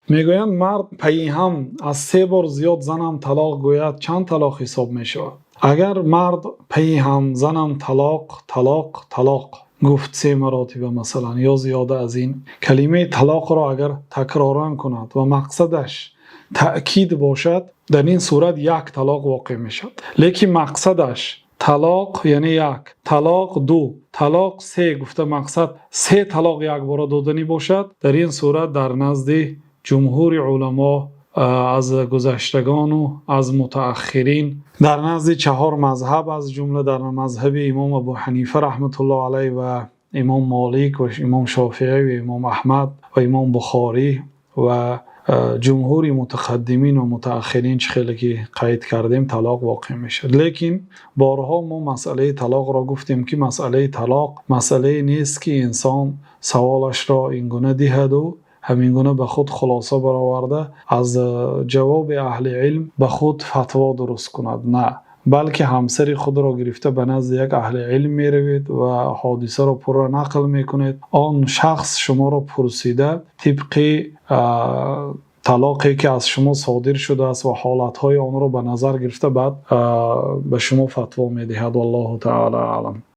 Мегӯянд, мард паи ҳам аз се бор зиёд занам талоқ гӯяд, чанд талоқ ҳисоб мешавад? Агар мард паи ҳам занам талоқ, талоқ, талоқ гуфт се маротиба масалан ё зиёд аз ин, калимаи талоқро агар такроран кунад ва мақсадаш таъкид бошад, дар ин сурат як талоқ воқеъ мешавад. Лекин мақсадаш талоқ яъне як, талоқ ду, талоқ се гуфта мақсад се талоқ якбора додани бошад, дар ин сурат дар назди ҷумҳури уламо аз гузаштагон ва аз мутааххирин дар назди чаҳор мазҳаб, аз ҷумла дар мазҳаби имом Абӯҳанифа раҳматуллоҳи алайҳи ва имом Молик ва имом Шофеъӣ ва имом Аҳмад ва имом Бухорӣ ва ҷумҳури мутақаддимин ва мутааххирин, ки хеле қайд кардем, талоқ воқеъ мешавад. Лекин борҳо мо масъалаи талоқро гуфтем, ки масъалаи талоқ масъалае нест, ки инсон саволашро инчунин диҳад ва ҳамингуна ба худ хулоса бароварда аз ҷавоби аҳли илм ба худ фатво дуруст кунад. На, балки ҳамсари худро гирифта ба назди як аҳли илм меравед ва ҳодисаро пурра нақл мекунед. Он шахс шуморо пурсида тибқи талоқе ки аз шумо содир шудааст ва ҳолатҳои онро ба назар гирифта, баъд ба шумо фатво медиҳад. Валлоҳу таъоло аълам.